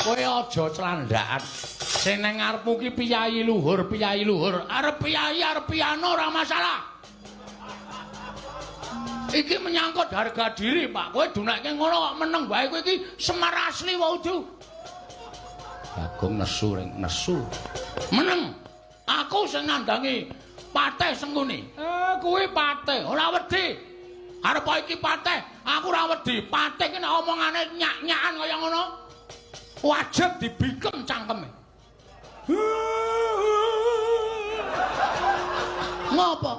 Kowe aja clandhakan. Sing nang ngarepmu ki piyayi luhur, piyayi luhur. Arep piyayi, arep piano ora masalah. Iki menyangkut harga diri, Pak. Kowe dunekke ngono kok meneng wae, kowe iki Semar asli wae udu. Bagong nesu ring nesu. Meneng. Aku sing nandangi Patih Sengkuni. Kuwi Patih, ora wedi. Arep iki Patih, aku ora wedi. Patih ki nek omongane nyak-nyakan kaya ngono, wajib dibikem cangkeme. Ngopo?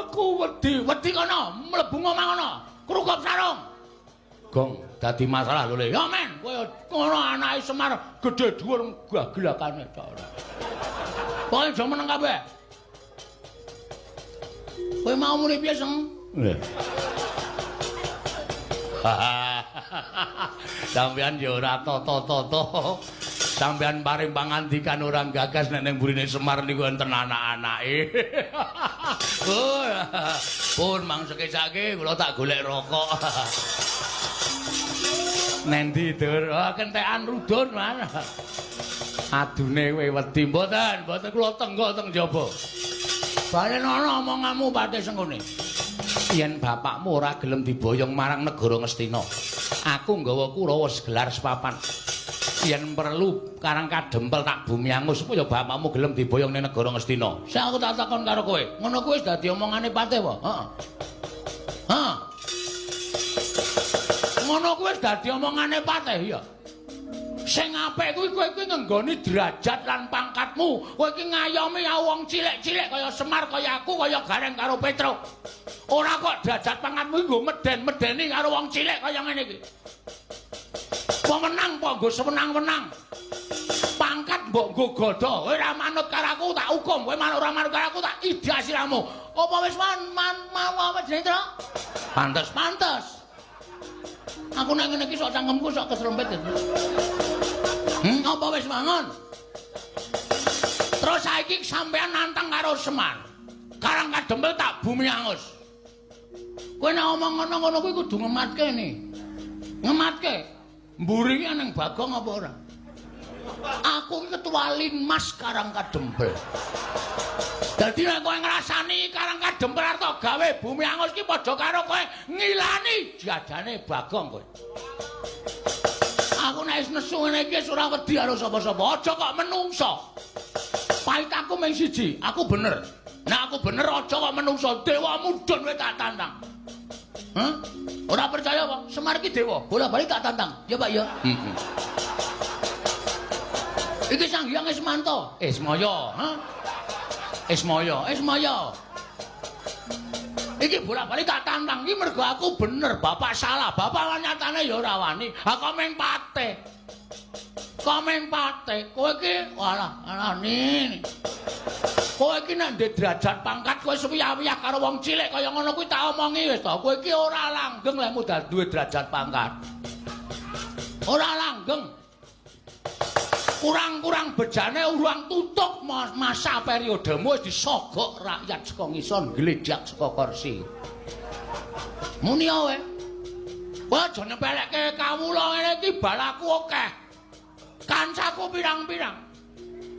Aku wedi, wedi kono, mlebu omah kono. Krukup sarung. Gong, dadi masalah lho Le. Ya men, kowe ngono anake Semar gedhe dhuwur gaglakane tok ora. Pokoke aja meneng kabeh. Kowe mau muni piye, Seng? Sampeyan ya ora tata-tata. Sampeyan paring pangandikan ora gagas nek ning burine Semar niku enten anak-anake. Oh, pun mang sekecake kula tak golek rokok. Nendi, Dur? Oh, kentekan rudun, Man. Adune kowe wedi mboten, mboten kula tenggok teng jaba. Balen ana omonganmu Patih Sengkuni. Yen bapakmu ora gelem diboyong marang negara Ngastina, aku nggawa Kurawa segelar sepapan. Yen perlu Karang Kadempel tak bumi angus supaya bapakmu gelem diboyong ning negara Ngastina. Sing aku tak takon karo kowe, ngono kuwi wis dadi omongane Patih apa? Heeh. Heeh. Ngono kuwi wis dadi omongane Patih ya. Sing apik kuwi kowe kuwi ngenggoni derajat lan pangkatmu. Kowe iki ngayomi wong cilik-cilik kaya Semar, kaya aku, kaya Gareng karo Petruk. Ora kok derajat pangkatmu nggo meden-medeni karo wong cilik kaya ngene iki. Pemenang apa nggo sewenang-wenang. Pangkat mbok nggo gada. Kowe ora manut karo aku tak hukum, kowe manut ora manut karo aku tak idak siramu. Apa wis man man mau apa jenenge, Truk? Pantes, pantes. Aku nek ngene iki sok cangkemku sok keserempet. Apa wis mangun? Terus saiki sampean nantang karo Semar. Karang Kadempel tak bumi angus. Kowe nek omong ngono-ngono kuwi kudu ngematke ni. Ngematke. Mburi ki nang Bagong apa ora? Aku ki ketua Linmas Karang Kadempel. Dadi nek kowe ngrasani Karang Kadempel arep gawe bumi angus ki padha karo kowe ngilani jadane Bagong kowe. Aku nek wis nesu ngene iki wis ora wedi karo sapa-sapa. Aja kok menungso. Pahit aku mung siji, aku bener. Nek aku bener aja kok menungso, dewa mudhun kowe tak tantang. Hah? Ora percaya apa? Semar iki dewa, bola-bali tak tantang. Ya Pak ya. Heeh. Iki Sang Hyang Ismanto. Ismaya, ha? Ismaya, Ismaya. Iki bola-bali tak tantang iki mergo aku bener, bapak salah. Bapak nyatane ya ora wani. Ha kok meng patih. Kok meng patih. Kowe iki walah, alani. Kowe iki nek ndek derajat pangkat kowe suwiyah-wiyah karo wong cilik kaya ngono kuwi tak omongi wis to. Kowe iki ora langgeng lek mudal duwe derajat pangkat. Ora langgeng. Kurang-kurang bejane urang tutup masa periodemu wis disogok rakyat saka ngisor gledak saka kursi. Muni kowe. Kowe aja nyepelekke kawula ngene iki balaku akeh. Kancaku pirang-pirang.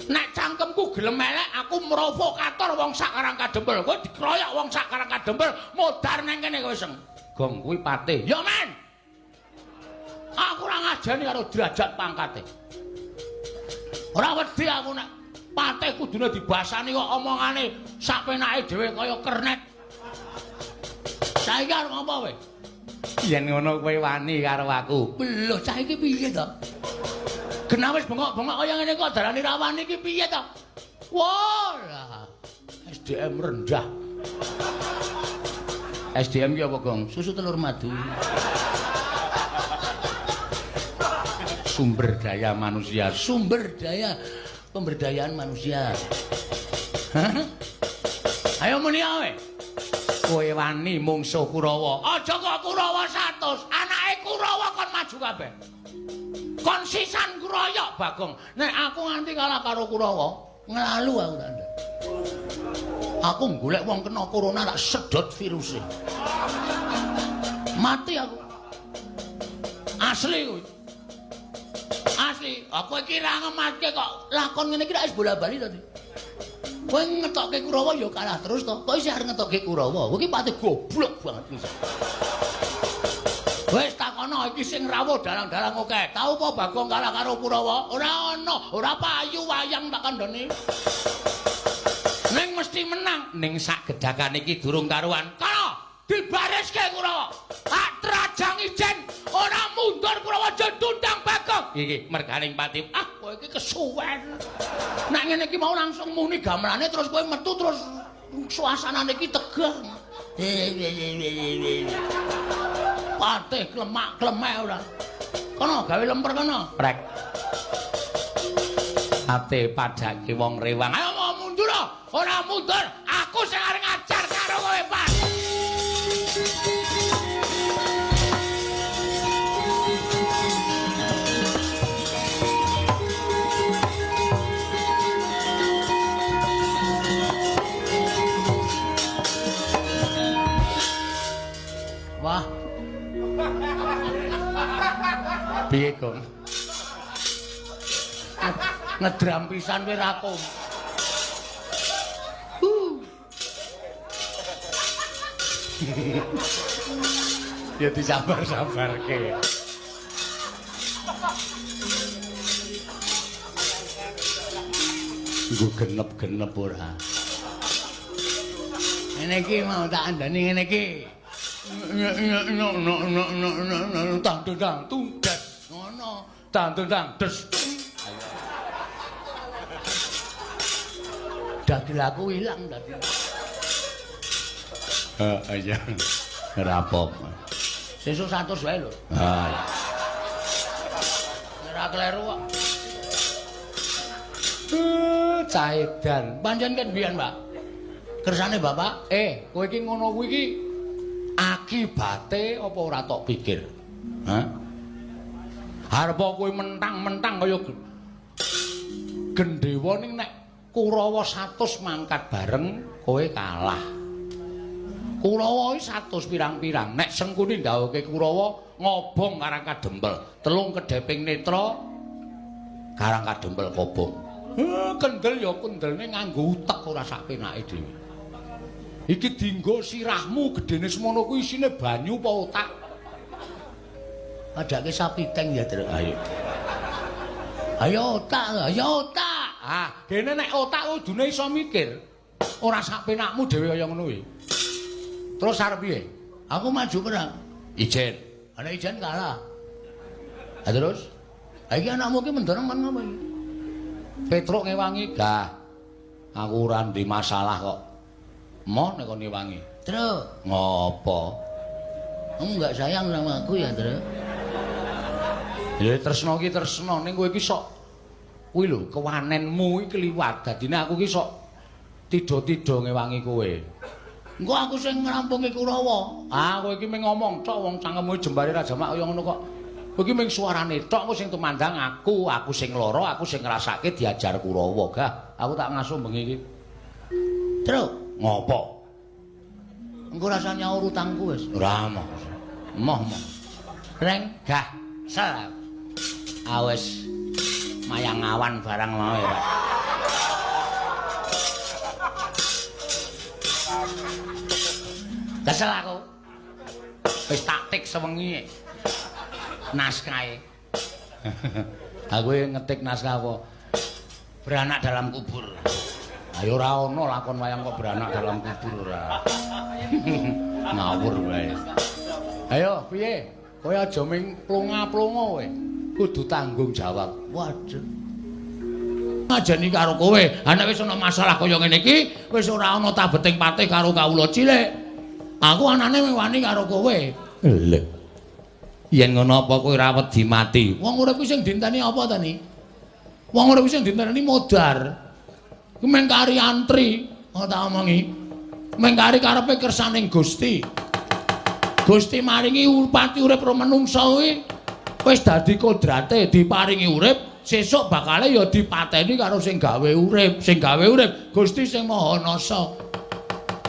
Nek cangkemku gelem elek aku provokator wong sak Karang Kadempel. Kowe dikroyok wong sak Karang Kadempel modar nang kene kowe seng. Gong kuwi patih. Ya men. Aku ora ngajeni karo derajat pangkate. Ora wedi aku nek patih kudune dibasani kok omongane sak penake dhewe kaya kernet. Saiki arep ngopo kowe? Yen ngono kowe wani karo aku. Lho, cah iki piye to? Genah wis bengok-bengok kaya ngene kok darani ra wani iki piye to? Wah, lah. SDM rendah. SDM ki apa, Gong? Susu telur madu. Sumber daya manusia, sumber daya pemberdayaan manusia. Hah? Ayo muni ae. Kowe wani mungsuh Kurawa. Aja kok Kurawa 100, anake Kurawa kon maju kabeh. Kon sisan kroyok Bagong. Nek aku nganti kalah karo Kurawa, nglalu aku tak. Aku golek wong kena corona tak sedot viruse. Mati aku. Asli kuwi. asli. Aku iki ra ngematke kok. Lakon ngene iki rak wis bola-bali to. Kowe ngetokke Kurawa ya kalah terus to. Kok isih arep ngetokke Kurawa? Kowe iki pati goblok banget iki. Wis takono iki sing rawuh dalang-dalang akeh. Tau apa Bagong kalah karo Kurawa? Ora ana, ora payu wayang tak kandhani. Ning mesti menang. Ning sak gedhakan iki durung karuan. Kono dibariske Kurawa. Tak trajang ijen ora mundur Kurawa jendundang Bagong. Iki merganing pati. Ah, kowe iki kesuwen. Nek ngene iki mau langsung muni gamelane terus kowe metu terus suasanane iki tegang. Patih klemak-klemek ora. Kono gawe lemper kono. Prek. Ate padake wong rewang. Ayo mau mundur. Ora mundur, aku sing arep ngajar karo kowe, Pak. Wah. Piye, Gong? Ngedram pisan kowe ra kom. Ya disabar-sabarke. Nggo genep-genep ora. Ngene iki mau tak andani ngene iki. Tang tang tunggas ngono. Tang tang des. Dagil aku ilang tadi. Heeh iya. Ora apa-apa. Sesuk 100 wae lho. Ha. Ora kleru kok. Cah edan. Pancen kan biyen, Pak. Kersane Bapak, kowe iki ngono kuwi iki akibate apa ora tok pikir? Hah? Arep kowe mentang-mentang kaya gendhewa ning nek Kurawa 100 mangkat bareng kowe kalah. Kurawa iki 100 pirang-pirang. Nek Sengkuni ndhawuhke Kurawa ngobong karang kadempel, telung kedheping netra karang kadempel kobong. Kendel ya kendelne nganggo utek ora sak penake dhewe. Iki dinggo sirahmu gedene semono kuwi isine banyu apa otak? Padake sapi teng ya, Truk. Ayo. Ayo otak, ayo otak. Ah, dene nek otak kudune iso mikir. Ora sak penakmu dhewe kaya ngono kuwi. Terus arep piye? Aku maju perang. Ijen. Ana ijen kalah. Ha terus? Ha iki anakmu ki mendorong kon ngopo iki? Petruk ngewangi, "Gah. Aku ora ndek masalah kok." Moh nek kon ngewangi. Truk, ngopo? Kamu enggak sayang sama aku ya, Truk? Ya tresno ki tresno ning kowe iki sok kuwi lho kewanenmu iki kliwat. Dadine aku ki sok tidha-tidha ngewangi kowe. Engko aku sing ngrampungi Kurawa. Ah, kowe iki mung ngomong tok wong cangkemmu jembare ra jamak kaya ngono kok. Kowe iki mung suarane tok engko sing tumandang aku, aku sing lara, aku sing ngrasake diajar Kurawa. Gah, aku tak ngasuh bengi iki. Truk, ngopo? Engko rasa nyaur utangku wis. Ora moh. Moh moh. Reng, gah, sel. Ah wis mayang awan barang mau ya, Pak. Kesel aku. Wis taktik sewengi naskahe. Aku ngetik naskah apa? Beranak dalam kubur. Ayo ora ono lakon wayang kok beranak dalam kubur ora. Ngawur wae. Ayo piye? Kowe aja ming plonga-plonga kowe. Kudu tanggung jawab. Waduh. Ngajeni karo kowe, nek wis ana masalah kaya ngene iki, wis ora ana tabeting patih karo kawula cilik. Aku anane wani karo kowe. Lho. Yen ngono apa kowe ora wedi mati? Wong urip kuwi sing dinteni apa ta ni? Wong urip kuwi sing dinteni modar. Kuwi mung kari antri, ngono tak omongi. Mung kari karepe kersaning Gusti. Gusti maringi pati urip ro menungsa kuwi wis dadi kodrate diparingi urip, sesuk bakale ya dipateni karo sing gawe urip, sing gawe urip Gusti sing Maha Nasa.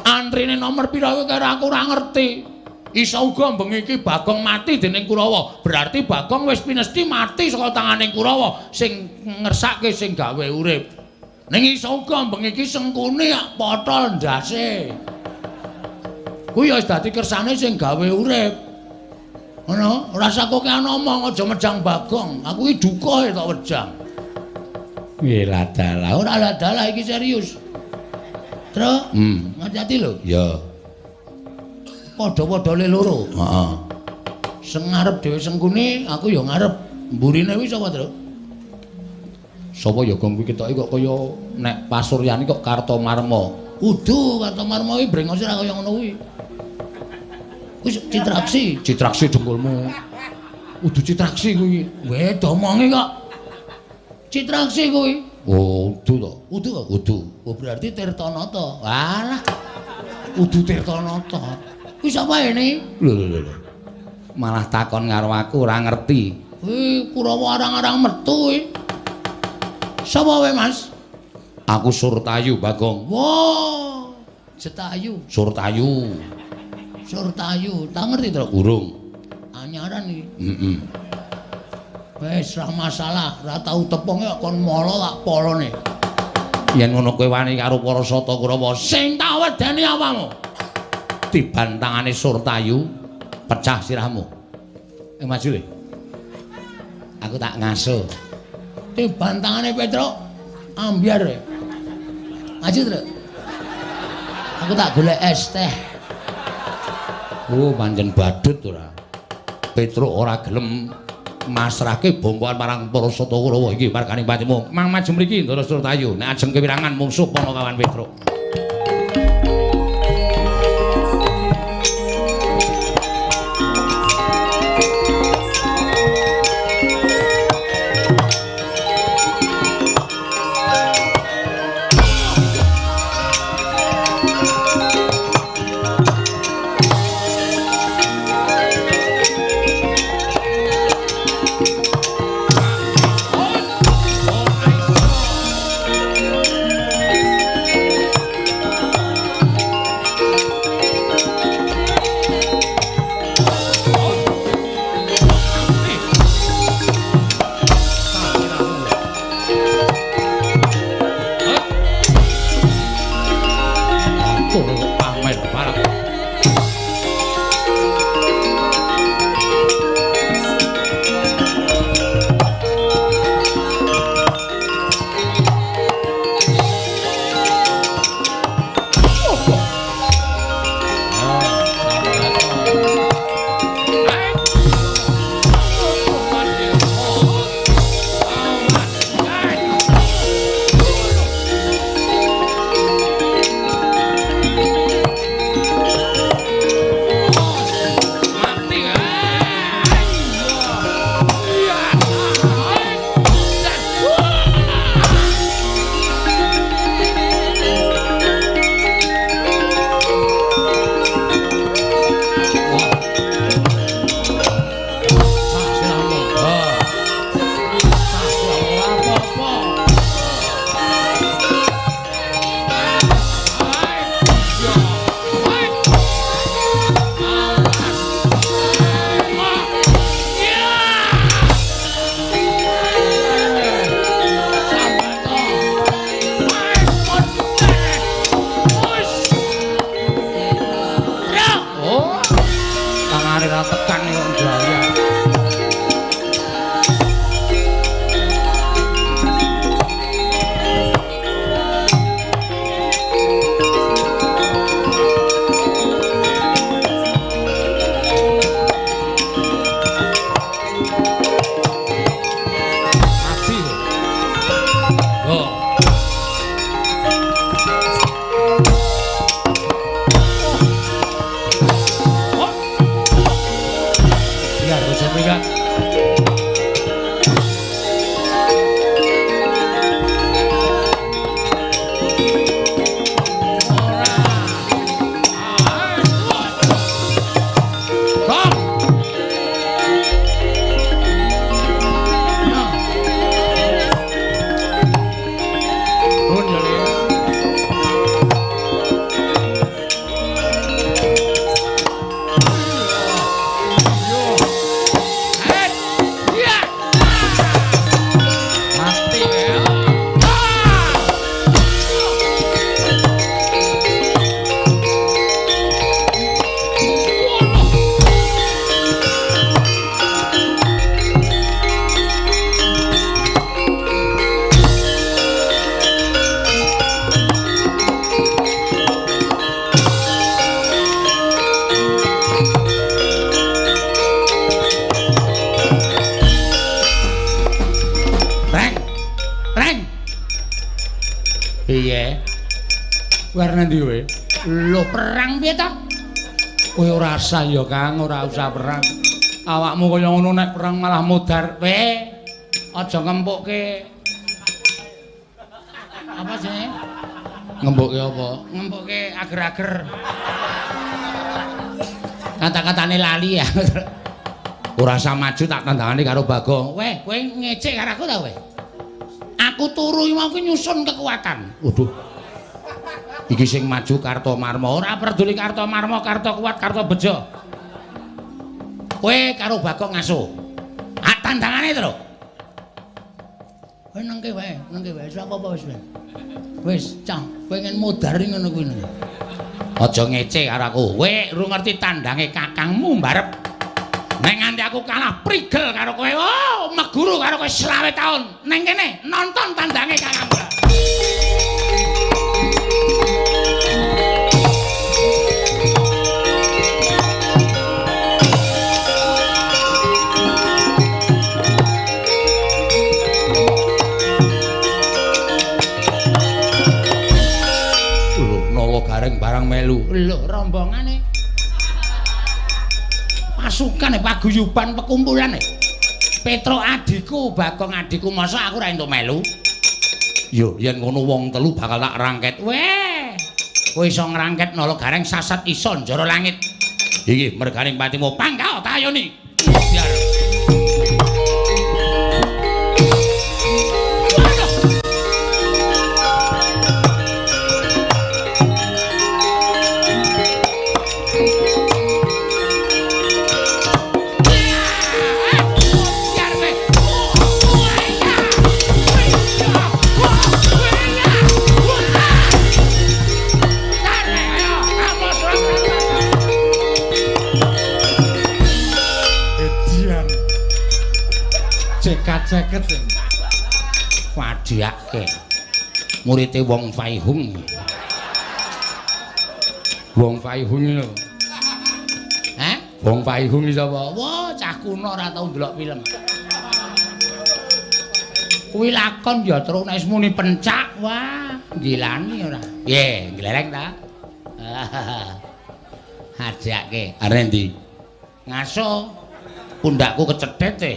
Antrine nomor pira kuwi karo aku ora ngerti. Iso uga bengi iki Bagong mati dening Kurawa. Berarti Bagong wis pinesti mati saka tanganing Kurawa sing ngersake sing gawe urip. Ning iso uga bengi iki Sengkuni potol ndase. Kuwi ya wis dadi kersane sing gawe urip. Ngono, ora usah kokean omong, aja mejang Bagong. Aku iki duka tok wejang. Wih, ladalah, ora ladalah iki serius. Truk, ngati-ati lho. Ya. Padha-padha le loro. Heeh. Sing ngarep dhewe Sengkuni, aku ya ngarep. Mburine kuwi sapa, Truk? Sapa ya Gong kuwi ketoke kok kaya nek pasuryane kok Kartomarma. Udu Kartomarma kuwi brengose ora kaya ngono kuwi. Kuwi Citraksi, Citraksi dengkulmu. Udu Citraksi kuwi. Weh, domongi kok. Citraksi kuwi. Oh, udu to. Udu kok? Udu. Oh, berarti Tirtanata. Walah. Udu Tirtanata. Kuwi sapa ini? Lho lho lho. Malah takon karo aku ora ngerti. Kuwi Kurawa arang-arang metu kuwi. Sapa kowe, Mas? Aku Surtayu, Bagong. Wah, Jetayu. Surtayu. Surtayu, tak ngerti to? Urung. Anyaran iki. Heeh. Wis ra masalah, ra tau tepung kok kon molo tak polone. Yen ngono kowe wani karo para Sata Kurawa, sing tak wedeni awakmu. Tiban tangane Surtayu, pecah sirahmu. Maju le. Aku tak ngaso. Tiban tangane Petruk, ambyar. Maju, Truk. Aku tak golek es teh. Oh, pancen badut ora. Petruk ora gelem masrahke bongkoan marang para Sata Kurawa iki marganing patimu. Mang maju mriki Ndara Surtayu, nek ajeng kewirangan mungsuh Panakawan Petruk. Reng. Reng. Piye? Kowe arep ndi kowe? Lho, perang piye ta? Kowe ora usah ya, Kang, ora usah perang. Awakmu kaya ngono nek perang malah modar. Kowe aja ngempukke. Apa jenenge? Ngempukke apa? Ngempukke ager-ager. Kata-katane lali ya. Ora usah maju tak tandangane karo Bagong. Weh, kowe ngecek karo aku ta kowe? Aku turu iki mau nyusun kekuatan. Waduh. Iki sing maju Kartomarma. Ora peduli Kartomarma, Karto kuat, Karto bejo. Kowe karo Bagong ngaso. Ah tandangane to lho. Kowe nengke wae, nengke wae. Wis apa-apa wis. Wis, cah, pengen modar ngono kuwi. Aja ngece karo aku. Kowe ora ngerti tandange kakangmu mbarep. Nek nganti aku kalah prigel karo kowe. Oh, meguru karo kowe 25 taun. Neng kene nonton tandange kakangmu. Lho, Nala Gareng barang melu. Lho, rombongane. Pasukan paguyuban pekumpulan. Petro adikku, Bagong adikku, masa aku ora entuk melu? Yo, yen ngono wong telu bakal tak rangket. Weh, kowe iso ngrangket Nala Gareng sasat iso njara langit. Iki merganing patimu pangkal tayoni. Biar. Ceket wadiake murite Wong Faihung. Wong Faihung lho. Hah? Wong Faihung iki sapa? Wah, cah kuno ora tau ndelok film. Kuwi lakon ya terus nek muni pencak, wah, gilani ora. Piye, gleleng ta? Hadiake. Arep ndi? Ngaso. Pundakku kecethet e.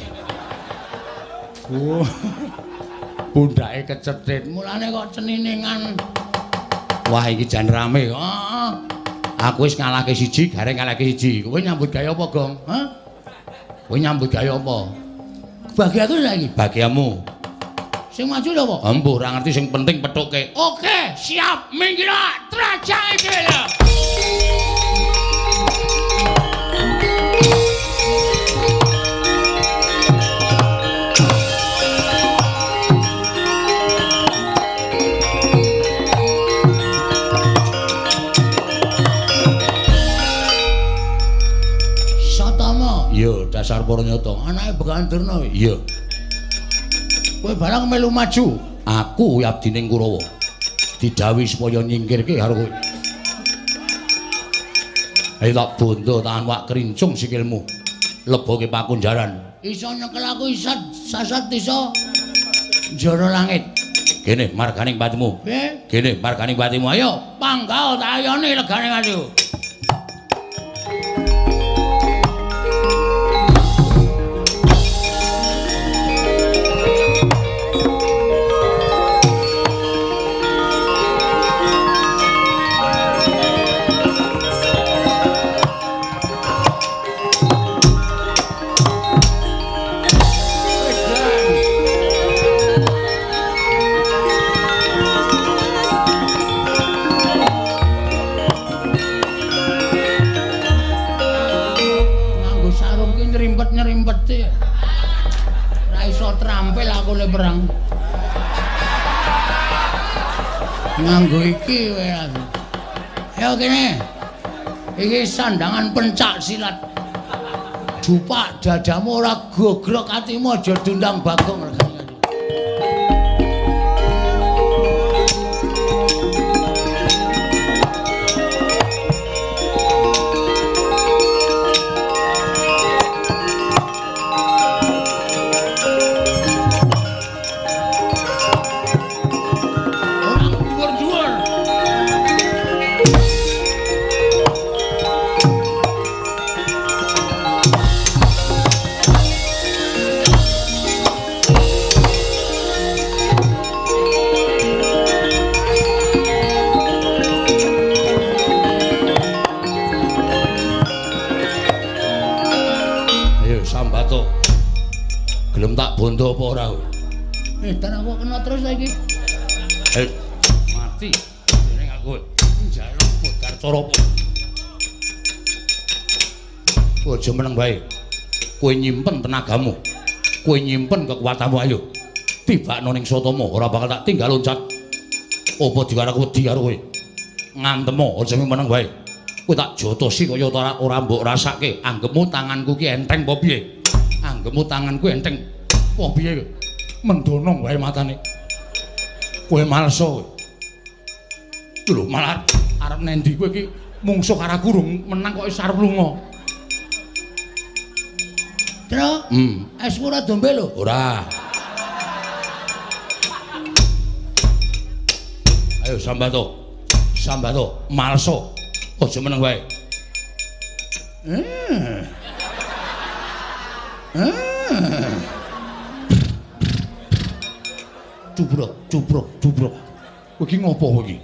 Oh. Pundake kecethet. Mulane kok ceniningan. Wah, iki jan rame. Heeh. Aku wis ngalahke siji, Gareng ngalahke siji. Kowe nyambut gawe apa, Gong? Hah? Kowe nyambut gawe apa? Bagi aku saiki, bagiamu. Sing maju lho apa? Embuh, ora ngerti sing penting pethuke. Oke, siap. Minggir trajake dhewe lho. Iya, dasar Purnyata. Anake Begawan Durna. Iya. Kowe barang melu maju. Aku abdining Kurawa. Didhawuhi supaya nyingkirke karo kowe. Ayo tak bondo tahan wak krincung sikilmu. Leboke pakunjaran. Iso nyekel aku iso sasat iso njara langit. Kene marganing patimu. Piye? Kene marganing patimu. Ayo panggao tayone legane maju. Perang nganggo iki kowe aku. Ayo kene. Iki sandangan pencak silat. Jupak dadamu ora gogrok atimu aja diundang Bagong regane. Bondo apa ora kowe? Edan aku kena terus saiki. Mati. Jeneng aku njaluk modar cara apa? Aja meneng wae. Kowe nyimpen tenagamu. Kowe nyimpen kekuatanmu ayo. Tibakno ning Satama, ora bakal tak tinggal loncat. Apa dikarep wedi karo kowe? Ngantemo aja meneng wae. Kowe tak jotosi kaya ora mbok rasake. Anggepmu tanganku ki enteng apa piye? Anggepmu tanganku enteng apa piye? Mendono wae matane. Kowe males kowe. Lho malah arep nendi kowe iki mungsuh karo aku rung menang kok wis arep lunga. Tro, esmu ora dombe lho. Ora. Ayo sambato. Sambato, malso. Aja meneng wae. Cubrok, cubrok, cubrok. Kowe iki ngopo kowe iki?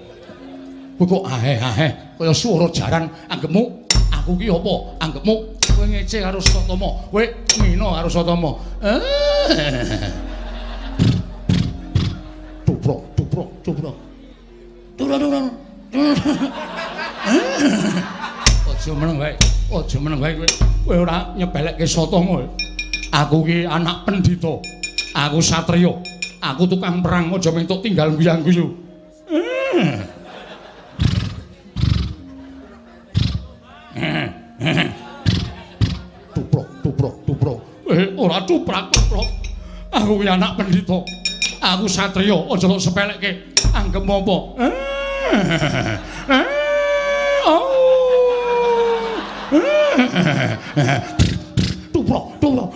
Kowe kok ahe-ahe kaya swara jaran anggepmu aku ki apa? Anggepmu kowe ngece karo Satama, kowe ngina karo Satama. Cubrok, cubrok, cubrok. Turun. Aja meneng wae. Aja meneng wae kowe. Kowe ora nyepelekke Satama. Aku ki anak pendhita. Aku satriya. Aku tukang perang aja mentuk tinggal guyang-guyu. Tuprok, tuprok, tuprok. Ora tuprak, tuprok. Aku ki anak pendhita. Aku satriya, aja tok sepelekke. Anggepmu apa? Tuprok, tuprok.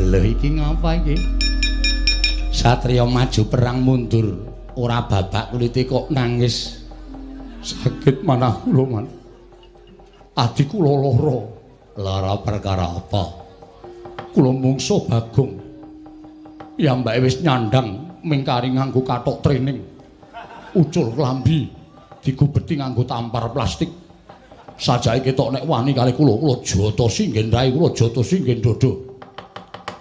Lho iki ngapa iki? Satriya maju perang mundur, ora babak kulite kok nangis. Sakit manah kula, Man. Adi kula lara. Lara perkara apa? Kula mungsuh Bagong. Piyambake wis nyandang mingkari nganggo kathok training. Ucul klambi digubeti nganggo tampar plastik. Sajake ketok nek wani kali kula, kula jotosi nggen rai, kula jotosi nggen dodo.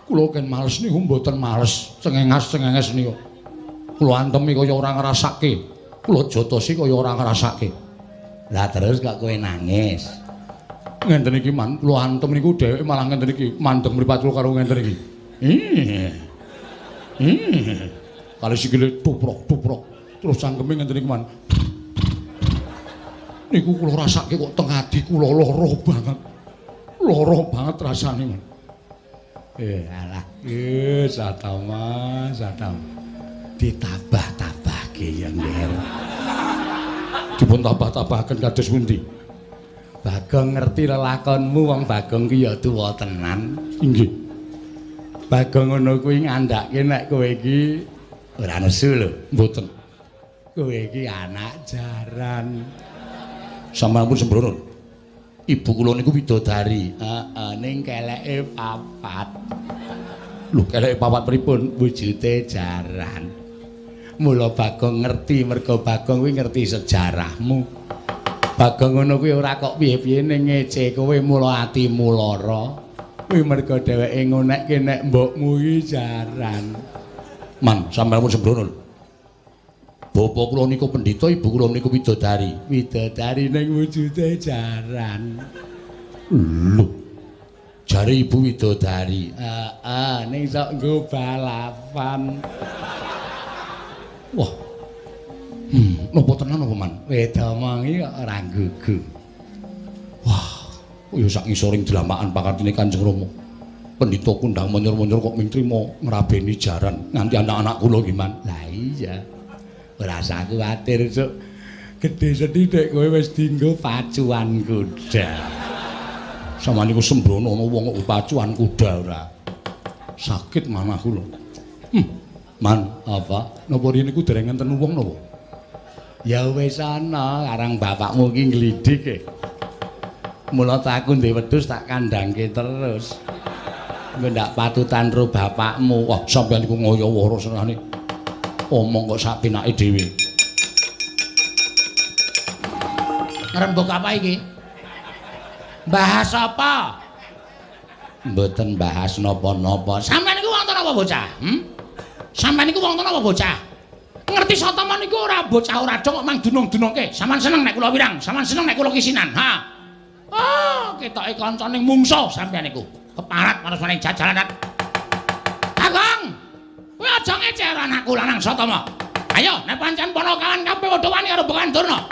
Kula ken males niku mboten males, cengengas-cengenges niku. Kula antemi kaya ora ngrasake. Kula jotosi kaya ora ngrasake. Lah terus kok kowe nangis? Ngenten iki, Man, kula antem niku dheweke malah ngenten iki, mandeng mripat kula karo ngenten iki. Kali sikile tuprok-tuprok, terus cangkeme ngenten iki, Man. Niku kula rasake kok teng ati kula lara banget. Lara banget rasane, Man. Alah, Satama, Satama. Ditabah-tabahke ya, Nger. Dipun tabah-tabahaken kados pundi? Bagong ngerti lelakonmu, wong Bagong ki ya tuwa tenan. Inggih. Bagong ngono kuwi ngandhake nek kowe iki ora nesu lho. Mboten. Kowe iki anak jaran. Sampeyan pun sembrono. Ibu kula niku widodari. Heeh, ning keleke papat. Lho, keleke papat pripun? Wujude jaran. Mula Bagong ngerti, mergo Bagong kuwi ngerti sejarahmu. Bagong ngono kuwi ora kok piye-piye ning ngece kowe mula atimu lara. Kuwi mergo dheweke ngonekke nek mbokmu iki jaran. Man, sampeyan pun sembrono. Bapak kula niku pendhita, ibu kula niku widodari. Widodari ning wujude jaran. Lho. Jare ibu widodari. Heeh, ning sok nggo balapan. Wah. Napa tenan apa, Man? Wedomongi kok ora gugu. Wah, ya sak ngisoring dlamakan pakartine Kanjeng Rama. Pendhita kundang monyor-monyor kok ming trima ngrabeni jaran nganti anak-anak kula nggih, Man. Lah iya. Ora usah kuwatir, Cuk. Gedhe sethithik kowe wis dienggo pacuan kuda. Sama niku sembrono ana wong kok pacuan kuda ora. Sakit manah kula. Man, apa? Napa riyen niku dereng enten wong napa? Ya wis ana, karang bapakmu ki nglidik e. Mula tak aku ndek wedhus tak kandhangke terus. Engko ndak patutan ro bapakmu. Wah, sampeyan iku ngoyo woro senengane. Omong kok sak pinake dhewe. Ngrembug apa iki? Bahas apa? Mboten bahas napa-napa. Sampeyan niku wonten apa bocah? Sampeyan niku wonten apa bocah? Ngerti Satama niku ora bocah ora dong kok mang dunung-dunungke. Sampeyan seneng nek kula wirang, sampeyan seneng nek kula kisinan. Ha. Oh, ketoke kancane mungsuh sampeyan niku. Keparat manus-maning jajalanan. Kakang, kowe aja ngece karo anakku lanang Satama. Ayo, nek pancen ponokawan kabeh padha wani karo Begawan Durna.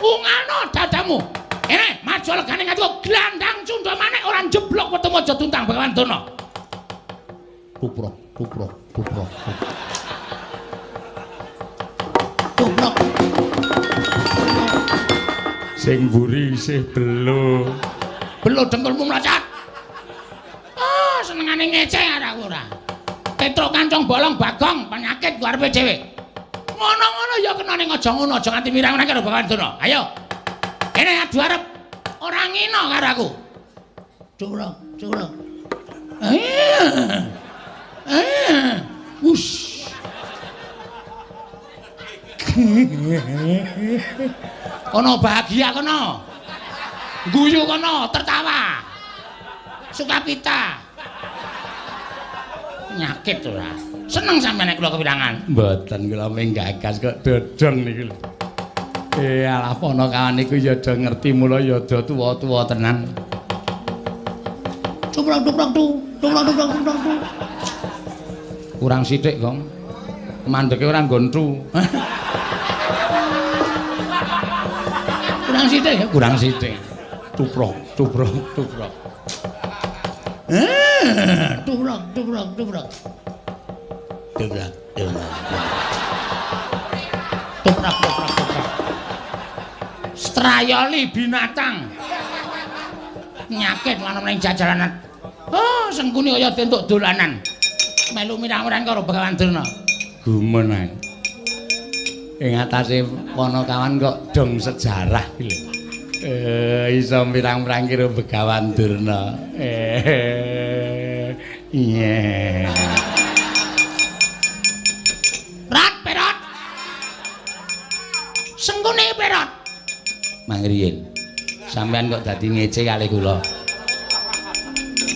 Ungano dadamu. Kene, maju legane ngatiku glandang cundha manik ora njeblok wetemu aja tuntang Begawan Durna. Tuprok, tuprok, tuprok. Tuprok. Sing mburi isih belo. Belo dengkulmu mlacat. Oh, senengane ngece karo aku ora. Petruk kancong bolong Bagong penyakit ku arepe dhewe. Ngono-ngono ya kena ning aja ngono, aja nganti mirang-mirang karo Begawan Durna. Ayo. Kene adu arep ora ngino karo aku. Curang, curang. Wush. Kono bahagia kono. Guyu kono, tertawa. Sukapita. Penyakit ora. Seneng sampeyan nek kula kewirangan. Mboten kula menggagas kok dodong niku lho. Alah ponokawan niku ya do ngerti mula ya do tuwa-tuwa tenan. Cuprok cuprok tu, cuprok cuprok cuprok tu. Kurang sithik, Gong. Mandeke ora nggon tu. Kurang sithik ya, kurang sithik. Tuprok, tuprok, tuprok. Tuprok, tuprok, tuprok. Tuprok, tuprok. Tuprok, tuprok, tuprok. Strayoli binatang. Penyakit ana ning jajalanan. Oh, sengkuni kaya entuk dolanan. Melu mirang-mirang karo Begawan Durna. Gumun ae. Ing atase ponokawan kok dong sejarah iki lho. Iso mirang-mirang karo Begawan Durna. Iya. Rat perot. Sengkuni perot. Mangriyin. Sampeyan kok dadi ngece kalih kula.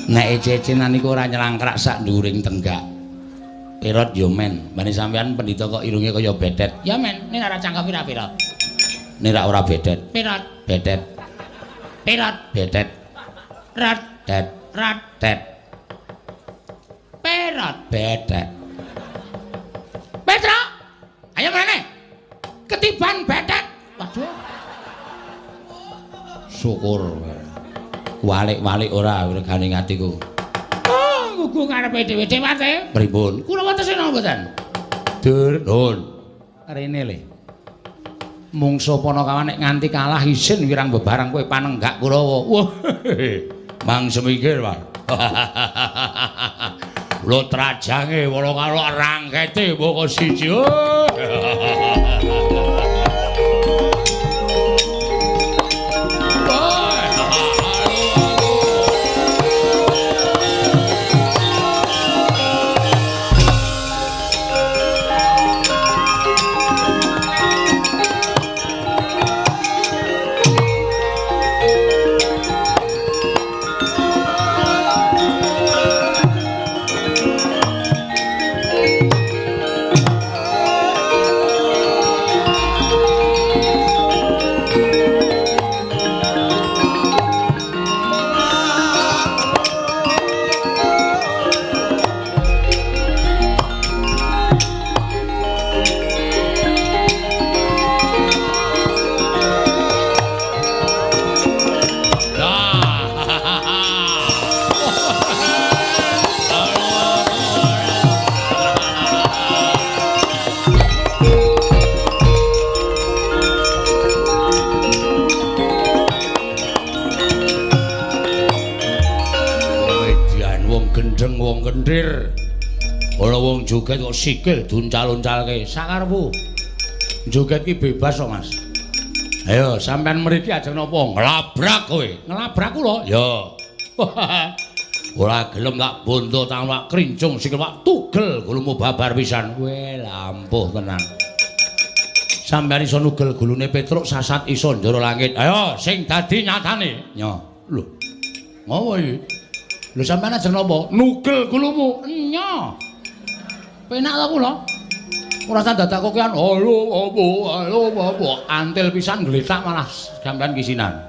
Nek ece-ecenan niku ora nyelangkrak sak nduring tenggak. Perot yo men, bane sampeyan pendhita kok irunge kaya bedet. Ya men, nek ora cangkem pira-pira. Nek ora bedet. Perot. Bedet. Perot. Bedet. Rat. Det. Rat. Det. Perot. Bedet. Petro. Ayo mrene. Ketiban bedet. Waduh. Syukur. Walik-walik ora regane atiku. Oh, gugu ngarepe dhewe dewate. Pripun? Kula wonten napa mboten? Dur, nun. Rene le. Mungsuh ponokawan nek nganti kalah isin wirang bebarang kowe panenggak Kurawa. Wah. Mang semikir, Pak. Lho trajange wala karo rangkete moko siji. Kendir. Ora wong joget kok sikil duncal-uncalke. Sakarepmu. Joget ki bebas kok, Mas. Ayo sampean mriki ajeng napa? Nglabrak kowe. Nglabrak kula? Ya. Ora gelem tak bondo tak krincung sikil wak tugel gulumu babar pisan. Kowe lampuh tenan. Sampeyan iso nugel gulune Petruk sasat iso njero langit. Ayo sing dadi nyatane. Nyo. Lho. Ngopo iki? Lho sampeyan ajeng napa? Nugel gulumu. Nyo. Penak ta kula? Ora usah dadak kokean. Halo apa halo apa antil pisan gletak malah sampeyan kisinan.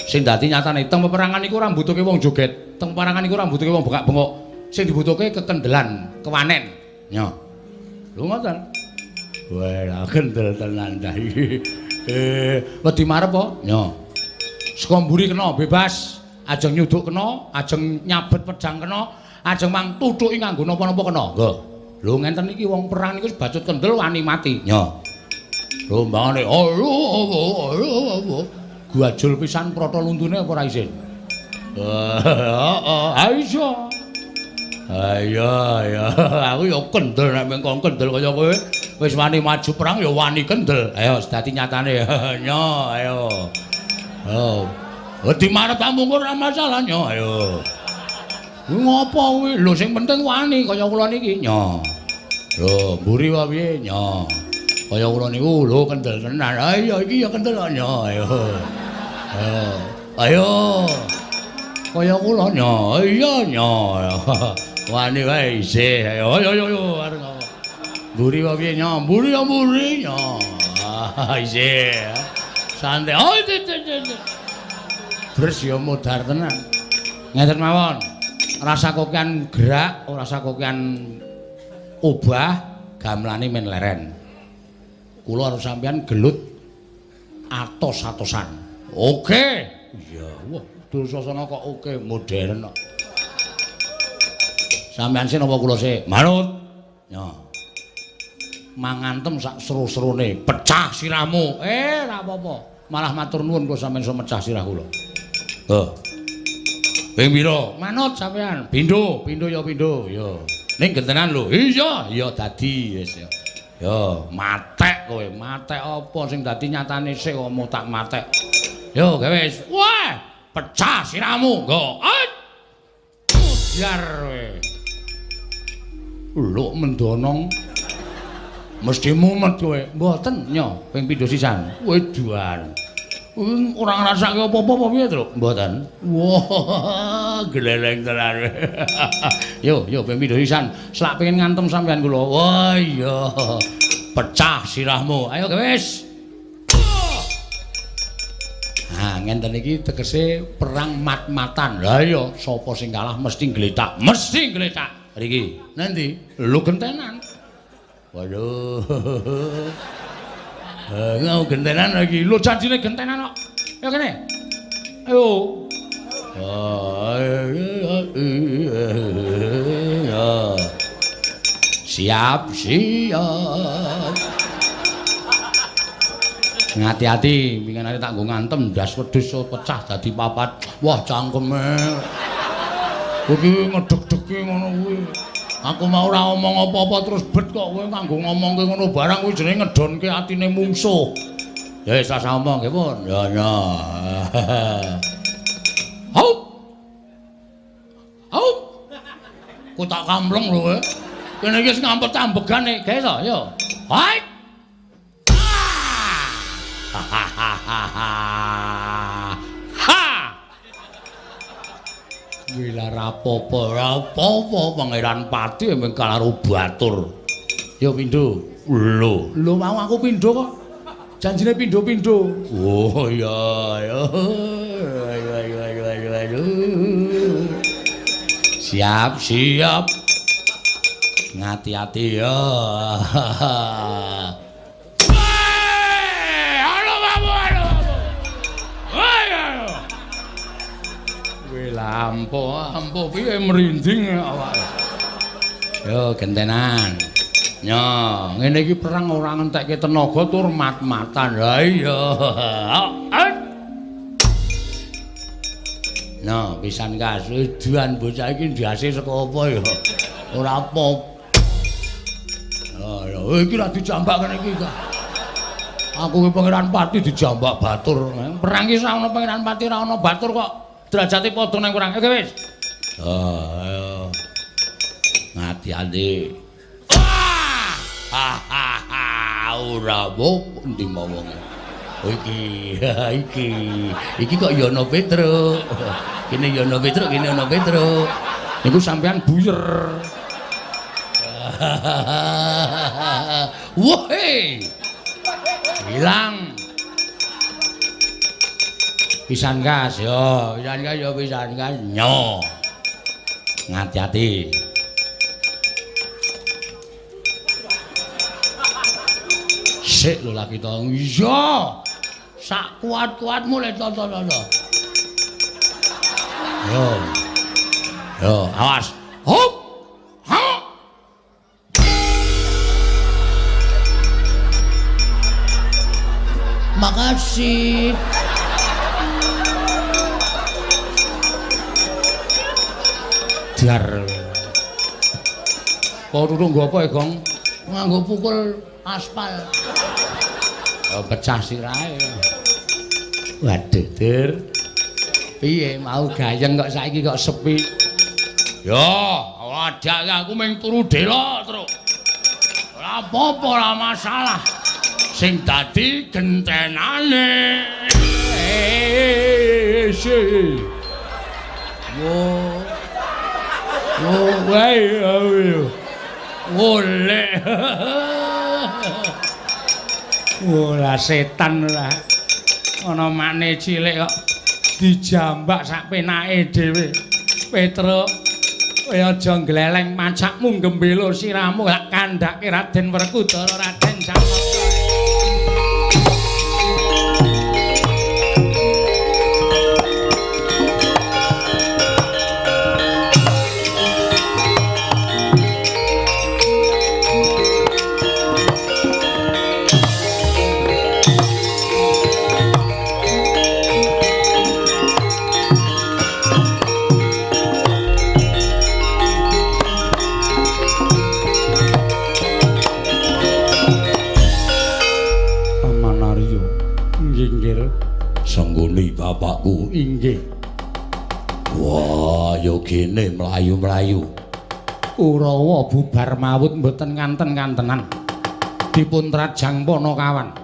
Sing dadi nyatane teng peperangan iku ora mbutuhke wong joget. Teng peperangan iku ora mbutuhke wong bengak-bengok. Sing dibutuhke kekendelan, kewanen. Nyo. Lho ngoten. Wah, kendel tenan ta iki. Wedi marep apa? Nyo. Saka mburi kena bebas, ajeng nyuduk kena, ajeng nyabet pedang kena, ajeng mang tuthuki nganggo napa-napa kena. Nggo. Lho ngenten iki wong perang niku bacut kendel wani mati. Nyo. Rombangane halo halo. Guajul pisan prata luntune apa ora isin? Heeh, ha iso. Ayo ya, aku ya kendel nek mengkon kendel kaya kowe. Wis wani maju perang ya wani kendel. Ayo dadi nyatane. Nyo, ayo. Oh. Wedi marep mungkur ora masalah nyo, ayo. Kuwi ngopo kuwi? Lho sing penting wani kaya kula niki nyo. Lho, mburi wae piye nyo. Kaya kula niku lho kendel tenan. Ayo iki ya kendel nyo, ayo. Ayo. Ayo. Kaya kula nyo. Iya nyo. Wani wae isih. Ayo ayo ayo arep ngopo. Mburi wae piye nyo? Mburi ya mburi nyo. Ah isih. Santai. Oh Bres ya modar tenan. Ngeten mawon. Rasa kokean gerak, ora rasa kokean obah, gamelane men leren. Kula karo sampeyan gelut atos-atosan. Oke. Iya, wah, Dursasana kok oke modern kok. Sampeyan sih napa kula sih? Manut. Yo. Mangantem sak seru-serune, pecah sirahmu. Ora apa-apa. Malah matur nuwun kula sampeyan iso mecah sirah kula. Heh. Ping pira? Manut sampeyan. Pindho, pindho ya pindho. Ya. Ning gentenan lho. Iya, iya dadi wis ya. Yo, matek kowe. Matek apa sing dadi nyatane sik kok tak matek. Yo, gawe wis. Wah, pecah sirahmu. Nggo. Biar kowe. Lho mendonong. Mesti mumet kowe. Mboten, nyo, ping pindho sisan. Weduan. Ora ngrasake apa-apa apa piye, Truk? Mboten. Wah, gleleng tenan. Yo, yo ping pindho sisan. Selak pengen ngantem sampean kula. Wah, iya. Pecah sirahmu. Ayo wis. Nah, ngenten iki tegese perang mat-matan. Lah iya, sapa sing kalah mesti gletak. Mesti gletak. Riki, nanti lho gentenan. Waduh. Ngau gentenan lagi. Lho janjine gentenan kok. Ayo kene. Ayo. Siap, siap. Ngati-ati, winginane tak nggo ngantem ndas wedhus pecah dadi papat. Wah, cangkeme. Kuwi ngedeg-degi ngono kuwi. Aku mau ora ngomong apa-apa terus bet kok kowe nganggo ngomongke ngono barang kuwi jenenge ngedonke atine mungsuh. Ya wis rasa omong nggih pun. Ya ya. Haup. Haup. Ku tak kampleng lho kowe. Kene iki wis ngampet ambegane, gawe to, yo. Hai. Ha. Wila rapopo, rapopo Pangeran Pati emang karo batur. Yo pindho. Lho, lho mau aku pindho kok. Janjine pindho-pindho. Oh iya, ayo. Ayo ayo ayo ayo ayo. Siap, siap. Ngati-ati ya. Halo babu, halo babu. Ayo. Lampo, ampo piye merinding awake. Yo gentenan. Nyo, ngene iki perang ora ngentekke tenaga tur mat-matan. Ha iya. Nah, pisan kasuduan bocah iki ndase saka apa ya? Ora apa. Ha, iki ra dijambak kene iki. Aku ki Pangeran Pati dijambak batur. Perang ki ora ana Pangeran Pati, ora ana batur kok. Derajate padha nang perang. Oke wis. Oh, ayo. Ngati-ati. Wah! Ha ha ha, ora apa endi wonge. Iki, iki. Iki kok ya ana Petruk. Kene ya ana Petruk, kene ana Petruk. Niku sampean buyer. Wah, hilang. Pisan gas yo, pisan gas yo, pisan gas nyo. Ngati-ati. Sik lho lagi to. Iya. Sak kuat-kuatmu le to. Yo. Yo, awas. Hop. Ha. Makasih. Dar. Kok turu nggo apa, Gong? Nganggo pukul aspal. Oh, pecah sirahe. Waduh, Dur. Piye mau gayeng kok saiki kok sepi? Yo, wadah aku mung turu delok, Truk. Ora apa-apa, ora masalah. Sing dadi gentenane. Wo. Wo wae ayo. Golek. Ora setan ora. Ana makne cilik kok dijambak sak penake dhewe. Petruk, kowe aja ngleleng macakmu gembelo sirahmu tak kandhake Raden Werkudara Raden Janaka. Bapakku inggih. Wah, ya gene mlayu-mlayu. Kurawa bubar mawut mboten nganten-kantenan. Dipun trajang Panakawan.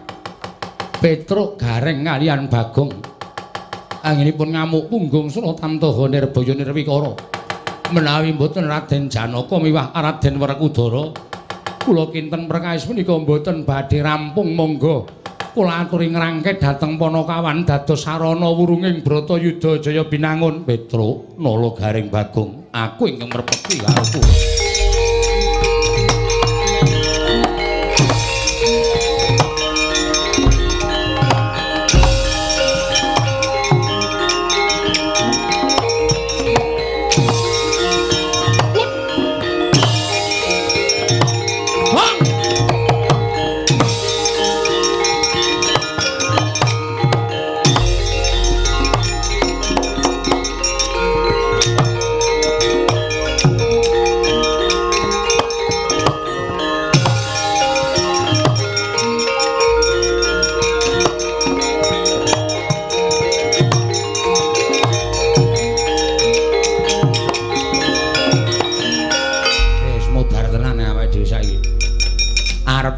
Petruk Gareng kalian Bagong. Anggenipun ngamuk punggung Suratamtaha Nirbaya Nirwikara. Menawi mboten Raden Janaka miwah Raden Werkudara, kula kinten perkawis punika mboten badhe rampung. Monggo kula aturi ngrangke dhateng Panakawan dados sarana wurunging Bratayuda Jaya Binangun. Petruk, Nala Gareng Bagong, aku ingkang merpeti karo kowe.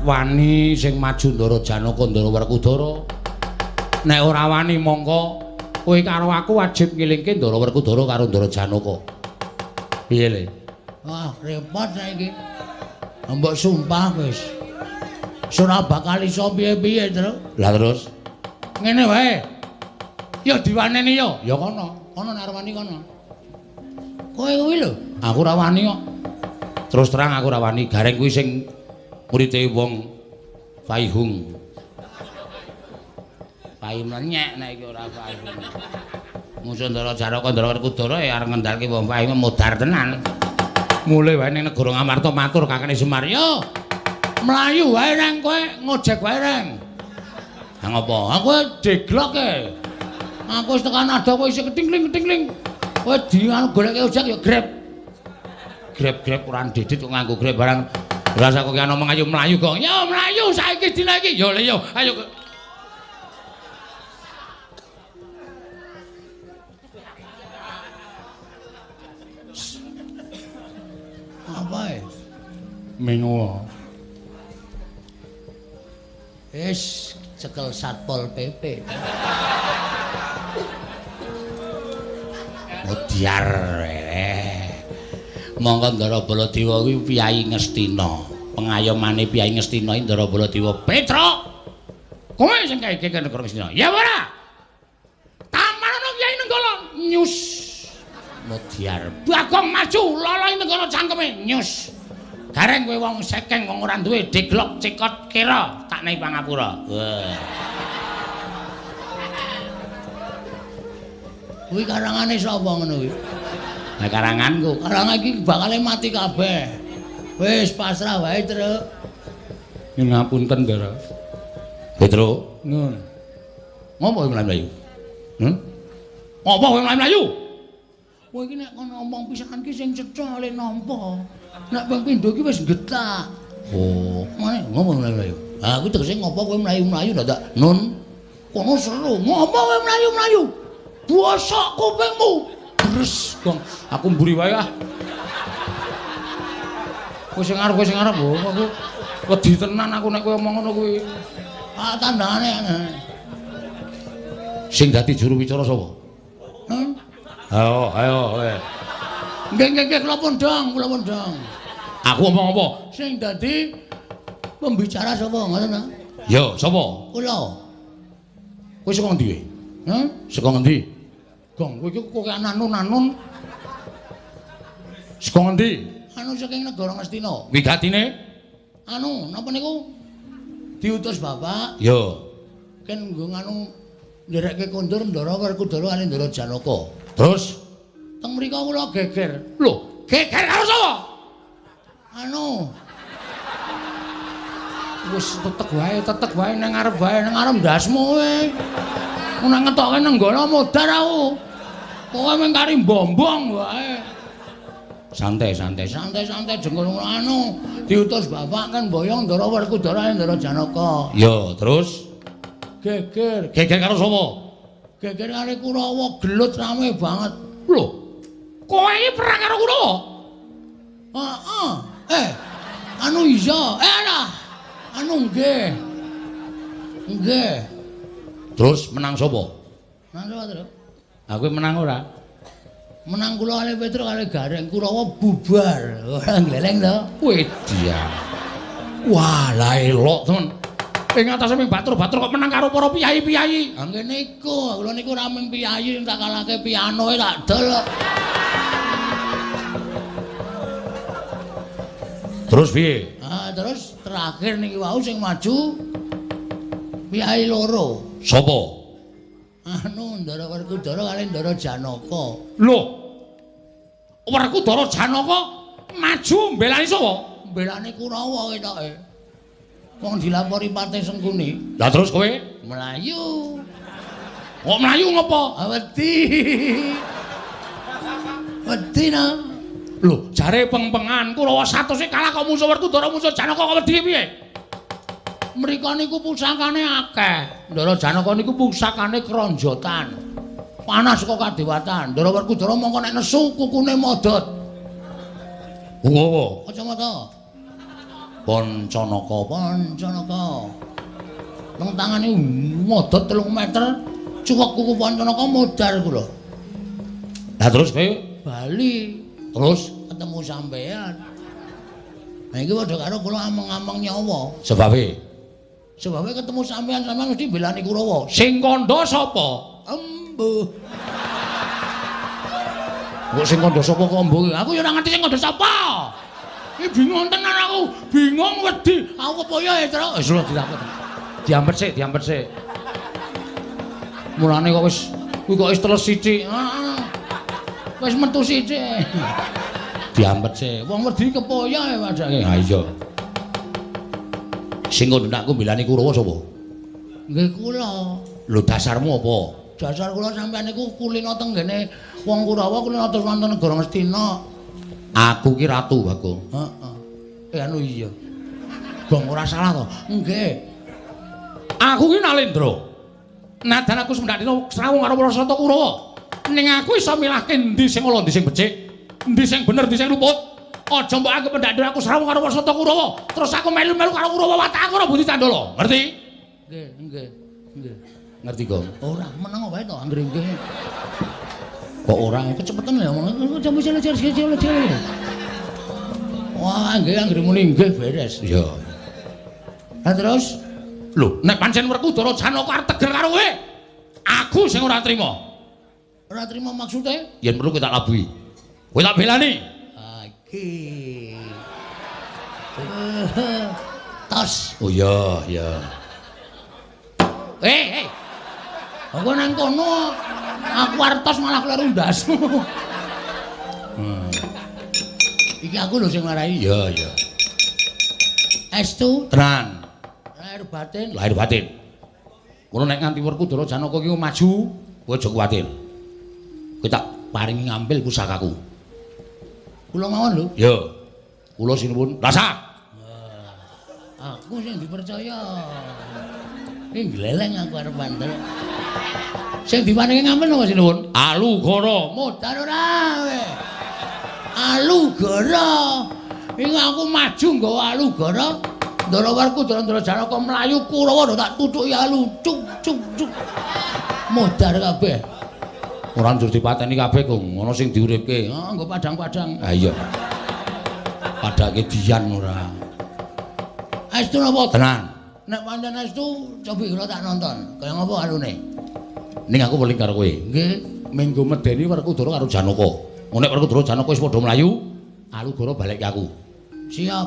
Wani sing maju Ndara Janaka Ndara Werkudara. Nek ora wani mongko kowe karo aku wajib ngilingke Ndara Werkudara karo Ndara Janaka. Piye le? Wah, repot saiki. Mbok sumpah wis. Ora bakal iso piye-piye, Tru. Lah terus ngene wae. Ya diwaneni ya. Ya kono, kono nek arep wani kono. Kowe kuwi lho, aku ora wani kok. Terus terang aku ora wani. Gareng kuwi sing murite wong Faihung. Pai mlenyek nek iki ora Faihung. Musuh Ndara Janaka Ndara Werkudara ya arep ngendhalke wong Faihung modar tenan. Mulih wae ning negara Ngamarta matur kakane Semar, "Yo, mlayu wae reng kowe, ngojek wae reng." Ha ngopo? Aku deglok e. Aku wis tekan ado kowe isih ketingling-ketingling. Kowe di anu goleke ojek ya grab. Grab-grab ora ndedit kok nganggo grab barang. Rasa kok ki ana mlayu mlayu kok. Ya mlayu saiki dina iki. Ya le yo, ayo. Apa e? Mengo. Wis cekel Satpol PP. Modiar. Monggo Ndara Baladewa kuwi piyayi Ngastina. Pengayomane piyayi Ngastina iki Ndara Baladewa. Petruk. Kowe sing kae iki negara Ngastina. Ya ora? Taman ana Kyai Nenggala. Nyus. Modiar. Bagong maju loloi Nenggala cangkeme. Nyus. Gareng kowe wong sekeng wong ora duwe deglok cekot kira tak nei pangapura. Wah. Kuwi karangane sapa ngono kuwi? Lah karanganku. Karangan iki bakale mati kabeh. Wis pasrah wae, Truk. Nyuwun ngapunten, Ndara. Petruk, Nun. Ngopo kowe mlayu-mlayu? Ngopo kowe mlayu-mlayu? Kowe iki nek kono ngomong pisan ki sing cetha le nampa. Nek ping pindho iki wis getak. Oh, mane ngopo mlayu-mlayu? Ha kuwi tegese ngopo kowe mlayu-mlayu dadak nun. Kono seru. Ngopo kowe mlayu-mlayu? Bosok kupingmu. Bres, Gong. Aku mburi wae ah. Kowe sing arep, kowe sing arep. Oh, aku wedi tenan aku nek kowe omong ngono kuwi. Ah tandane. Sing dadi juru wicara sapa? Hah? Ayo, ayo kowe. Nggih, nggih, nggih, kula pundhang, kula pundhang. Aku omong apa? Sing dadi pembicara sapa ngoten ta? Ya, sapa? Kula. Kowe saka ngendi kowe? Hah? Saka ngendi? Gong, kowe iki kok anun-anun. Saka ngendi? Anu saking negara Ngastina. Wigatine? Anu, napa niku? Diutus bapak. Ya. Ken nggo nganu nderekke kondur Ndara Werkudara kali Ndara Janaka. Terus teng mriku kula geger. Lho, geger karo sapa? Anu. Wis tetek wae nang ngarep wae, nang ngarep ndasmu kowe. Nek ngetokke Nenggala modar aku. Kowe mung kari mbombong wae. Santai, santai, santai, santai jengkol anu diutus bapak kan boyong Ndara Werkudara Ndara Janaka. Ya, terus geger. Geger karo sapa? Geger karo Kurawa, gelut rame banget. Lho, kowe iki perang karo Kurawa? Heeh. Anu iya. Alah. Anu nggih. Nggih. Terus menang sapa? Menang sapa, Truk? Aku menang ora? Menang kula kali Petruk kali Gareng, Kurawa bubar. Ora gleleng to. Wedia. Wah, lah elok temen. Ing atase ming batur-batur kok menang karo para piyayi-piyayi. Ha ngene iku, kula niku ora ming piyayi tak kalahke piano tak dol. Terus piye? Ah, terus terakhir niki wau sing maju piyayi loro. Sapa? Anu Ndara Werkudara kali Ndara Janaka. Lho. Werkudara Janaka maju mbelani sapa? Mbelani Kurawa ketoke. Wong dilapori Patih Sengkuni. Lah terus kowe mlayu. Kok mlayu ngopo? Wedi. Wedi na. Lho, jare peng-pengan Kurawa 100 kalah kok musuh Werkudara musuh Janaka kok wedi piye? Mriko niku pusakane akeh. Ndara Janaka niku pusakane kronjotan. Panas kok kadewatan. Ndara Werkudara mongko nek nesu kukune modot. Ngopo? Kacamata. Pancanaka, Pancanaka. Nang tangane modot 3 meter, cuwek kuku Pancanaka modar kula. Lah terus kowe bali. Terus ketemu sampean. Nah iki padha karo kula ameng-ameng nyawa. Sebabe? Sebabe ketemu sampean, sampean mesti mbelani Kurawa. Sing kandha sapa? Embuh. Kok sing kandha sapa kok embuh? Aku ya ora ngerti sing kandha sapa. Iki bingung tenan aku, bingung wedi. Aku kepoyo ya, Truk. Wis lho diampet. Diampet sik, diampet sik. Mulane kok wis kuwi kok wis teles sithik. Heeh. Wis metu sithik. Diampet sik. Wong wedi kepoyo ya padake. Ha iya. Sing kandha aku mbelani Kurawa sapa? Nggih kula. Lho dasarmu apa? Dasar kula sampean niku kulino teng ngene wong Kurawa kulino terus wonten negara Ngastina. Aku ki ratu, Bagong. Heeh. Anu iya. Gong ora salah to? Nggih. Aku ki Nalendra. Nadan aku semendak dina srawung karo para Sata Kurawa. Ning aku iso milahke endi sing ala endi sing becik. Endi sing bener, endi sing luput? Aja mbok anggep pendak aku srawung karo Wasata Kurawa, terus aku melu-melu karo Kurawa watak aku ora Budi Candala. Ngerti? Nggih, nggih, nggih. Ngerti, Gong? Ora, meneng wae to anggere nggih. Kok ora kecepetan ya omong. Wah, nggih anggere muni nggih beres. Iya. Lah terus lho, nek pancen Werkudara Janaka arep tegel karo kowe, aku sing ora trima. Ora trima maksude? Yen perlu kowe tak labuhi. Kowe tak belani. Ah iki. Tos. Oh iya, iya. Eh, eh. Aku nang kono aku arep tos malah kleru ndasmu. Iki aku lho sing marai. Iya, iya. Estu tenan. Lahir batin, lahir batin. Ngono nek nganti Werkudara Janaka iki maju, kowe aja kuwatir. Kowe tak paringi ngambil pusakaku. Kula mawon lho. Iya. Kula sinuwun. Rasa. Aku sing dipercaya. Iki gleleng aku arep bandel. Sing diparingi ngambil napa sinuwun? Alugara. Modar ora kowe. Alugara. Iki aku maju nggawa Alugara. Ndara Werkudara Ndara Janaka mlayu Kurawa tak tutuki alu cuk cuk cuk. Modar kabeh. Ora njur dipateni kabeh, Kung. Ana sing diuripke. Ah, nggo padang-padang. Ha iya. Padake dian ora. Estu napa? Tenan. Nek pancen estu cobi kula tak nonton. Kaya ngapa alune? Ning aku weling karo kowe. Nggih, menggo medeni Werkudara karo Janaka. Nek Werkudara Janaka wis padha mlayu, Alugara balik ke aku. Siap.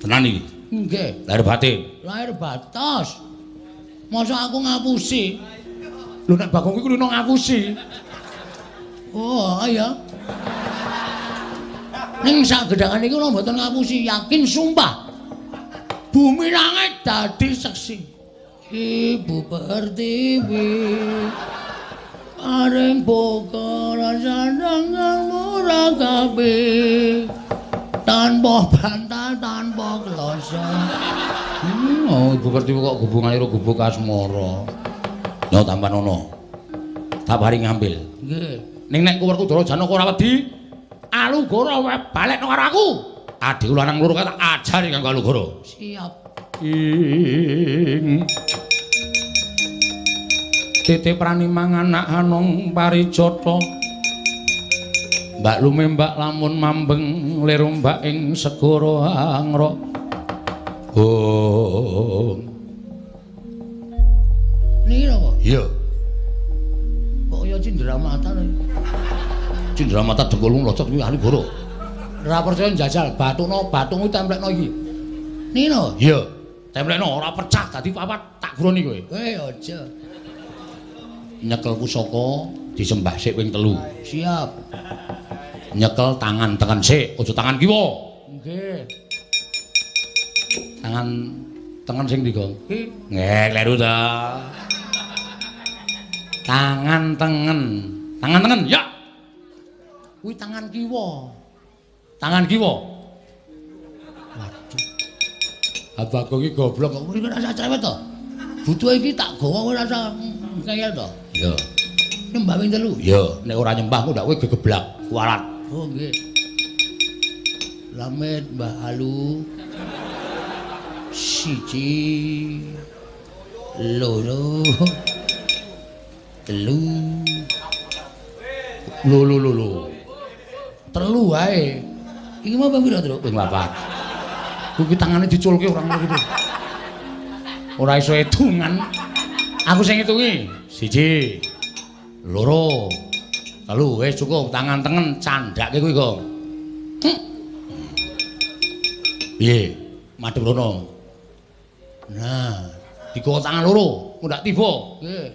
Tenan iki. Nggih. Lahir batin. Lahir batos. Masa aku ngapusi? Lho nek Bagong kuwi kulino ngapusi. Oh, iya. Ning sak gedhangan iki kula mboten ngapusi, yakin sumpah. Bumi langit dadi seksi. Ibu Pertiwi paring bokor sandangan murah kabeh. Tanpa bantal, tanpa kloso. Oh, Ibu Pertiwi kok hubungane karo gubuk asmara. Yo tampan ono. Tak paring ngambil. Nggih. Ning nek Werkudara Janaka ora wedi, Alugara wae balekno karo aku. Adhiku lanang loro kae tak ajari kanggo Alugara. Siap. Ing titi prani mangan anak anong parijata. Mbak lumembak lamun mambeng lir ombak ing segara angrok. Oh. Niki napa? Iya. Kok kaya cindramata lho. Cindramata dengkulmu locot kuwi Alugara. Ora percaya njajal bathukno, bathukmu templekno iki. Niki napa? Iya. Templekno ora pecah dadi papat tak guroni kowe. Eh aja. Nyekel pusaka disembah sik ping 3. Siap. Nyekel tangan tengen sik, aja tangan kiwa. Nggih. Tangan tengen sing ndi, Gong? Nggih, kleru ta. Tangan tengen. Tangan tengen, ya. Kuwi tangan kiwa. Tangan kiwa. Waduh. Abah iki goblok kok ora rasa cerewet to. Butuhe iki tak gawa ora rasa ngeyel to. Iya. Nyembah ping 3. Iya, nek ora nyembah kok ndak kowe gegeblak kualat. Oh nggih. Slamet Mbah Alu. 1 2 3. Lho lho lho lho. 3 wae. Iki mau ping pira, Truk? Ping 4. Kuwi tangane diculke ora ngono gitu. Ora iso hitungan. Aku sing ngitungi. 1 2 3 wis cukup tangan tengen candhake kuwi, Gong. Piye? Madhep rono. Nah, digawa tangan loro, ndak tiba. Nggih.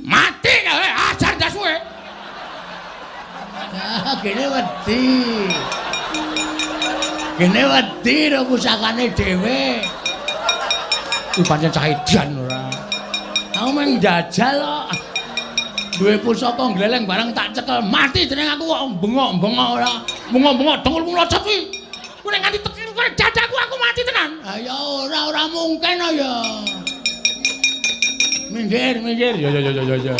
Mati kowe, ajar ndasmu kowe. Ah, gene wedi. Gene wedi ro pusakane dhewe. Kuwi pancen cah edan ora. Aku mung njajal kok. Duwe pusaka gleleng barang tak cekel mati jeneng aku kok bengok-bengok ora. Bengok-bengok dengkulmu locot kuwi. Kuwi nek nganti tekan kowe dadaku aku mati tenan. Ha ya ora ora mungkin ya. Minggir, minggir. Ya ya ya ya ya.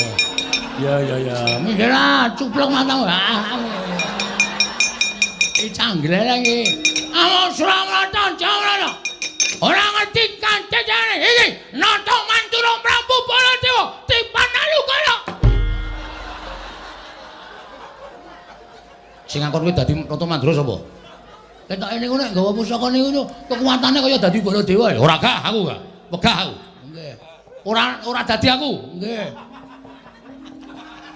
Ya ya ya, minggir ah, cuplok matamu. Iki canggleleng iki. Amung Suramrata Jawrana. Ora ngerti kancane iki Nata Mandura Prabu Baladewa tipan Alukara. Sing ngakon kuwi dadi Nata Mandura sapa? Ketoke niku nek nggawa pusaka niku kekuatane kaya dadi Baladewa ya. Ora gah aku gah. Wegah aku. Nggih. Ora ora dadi aku. Nggih.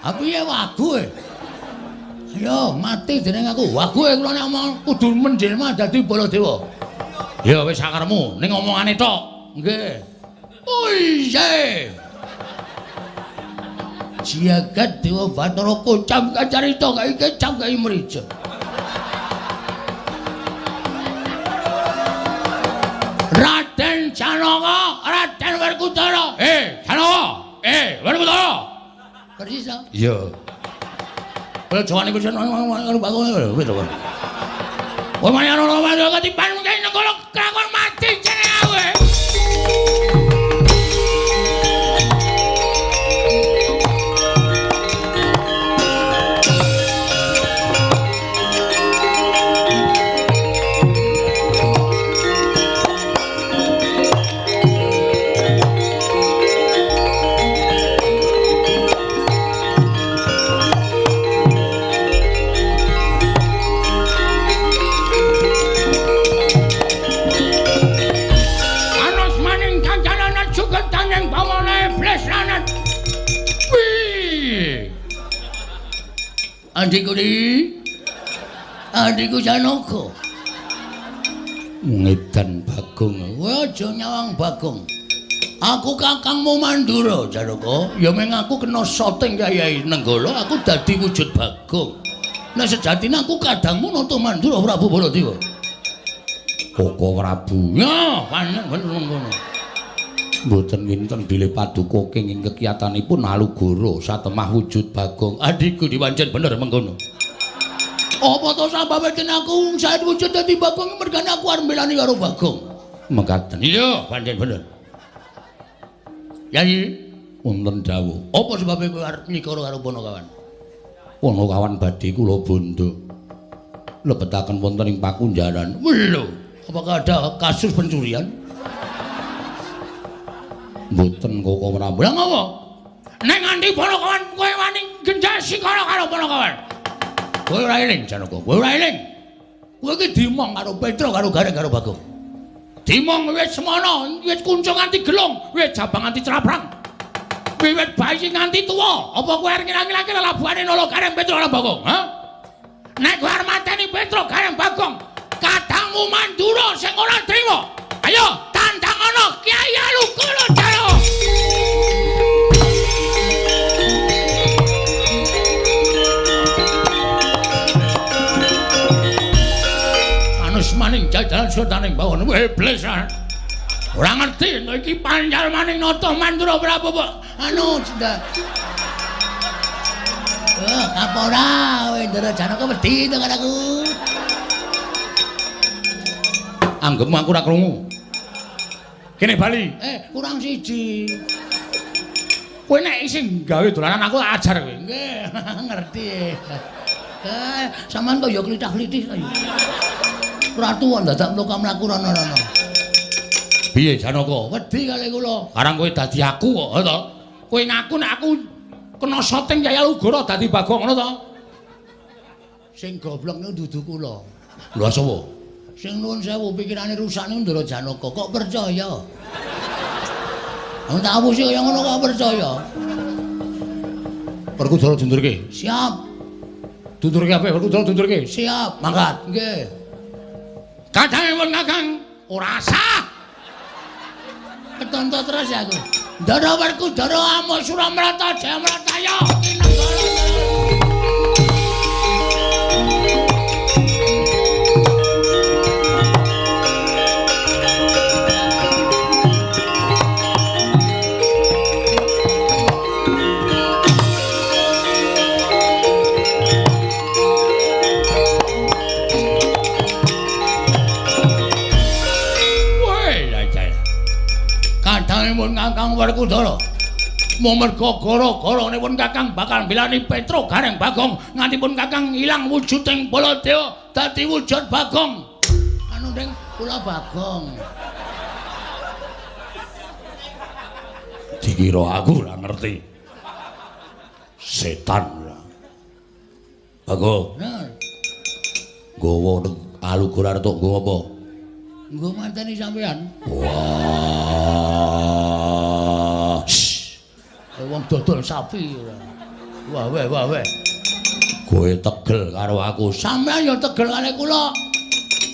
Aku ya wagu e. Ayo mati dening aku. Wagu e kula nek omong kudu menjelma dadi Baladewa. Ya wis sakaremu ning omongane tok. Nggih. Oh iya. Jagat Dewa Bathara kocam kacarita kae kecam kae mrija. Raden Janaka, Raden Werkudara. Janaka. Werkudara. Persis to? Iya. Kaya jawane kuwi ngono wis to. Kowe ana ana ketipan mungkin negara kelakon mati jenenge aku. Adikku di, adikku Janaka. Ngedan Bagong. Kowe aja nyawang Bagong. Aku kakangmu Mandura, Janaka. Ya meng aku kena soting Kyai Nenggala, aku dadi wujud Bagong. Nek sejatine aku kadangmu Nata Mandura Prabu Baladewa. Koko Prabu. Ya, panen bener ngono. Mboten winten bilih paduka kenging kekiyatanipun Alugoro satemah wujud Bagong. Adikku dipancen bener mengkono. Apa to sababe yen aku saet wujud dadi Bagong mergane aku arep mbelani karo Bagong. Mekaten. Iya, pancen bener. Yai, wonten dawuh. Apa sebabe kowe arep nyikara karo Panakawan? Panakawan badhe kula bondo. Lebetaken wonten ing pakunjaran. Lho, apakah ada kasus pencurian? Mboten Koko Prabu. Lah ngopo? Nek nganti Panakawan kowe wani genjah sikara karo Panakawan. Kowe ora eling Janaka, kowe ora eling. Kowe iki dimong karo Petra karo Gareng karo Bagong. Dimong wis semono, wis kuncung nganti gelung, wis jabang nganti craprang. Wiwit bayi nganti tuwa, apa kowe arep ngilang-ngilangke lelabuhane Nala Gareng Petra karo Bagong, ha? Nek kowe arep mateni Petra Gareng Bagong, kadangmu Mandura sing ora trima. Ayo tandang ana Kyai Alukara Jaya. Manus maning jajaran sultaning bawon iblis. Ora ngerti iki pancal maning Nata Mandura Prabu anu sudah. Apa ora kowe Ndara Janaka wedi to karo aku. Anggepmu aku ora krungu. Kene bali. Kurang siji. Kowe nek isih gawe dolanan aku tak ajar kowe. Nggih, ngerti. Sampeyan kok ya klithah-klithih to ya. Ratu kok dadak mlaku-mlaku rono-rono. Piye Janaka? Wedi kali kula. Karang kowe dadi aku kok, ha to? Kowe ngaku nek aku kena soting Kyai Alugoro dadi Bagong ngono to? Sing goblok niku dudu kula. Lha sapa? Sing nuwun sewu pikirane rusak niku Ndara Janaka kok percaya. Wong tak apusi kaya ngono kok percaya. Werkudara dundurke. Siap. Dundurke apik, Werkudara dundurke. Siap. Mangkat. Nggih. Kadange pun Kakang ora sah. Ketonto terus ya aku. Ndara Werkudara Amuk Suramrata Jayamrataya kinenggara. Kakang Werkudara. Mung merga gara-garane pun Kakang bakal mbelani Petruk Gareng Bagong nganti pun Kakang ilang wujuding Baladewa dadi wujud Bagong. Anu ding kula Bagong. Dikira aku ora ngerti. Setan ora. Bagong. Nah. Nggawa alugor arep tok nggawa apa? Nggo mateni sampean. Wah. Wong dodol sapi ora. Wah weh wah weh. Kowe tegel karo aku. Sampean ya tegel karo kula.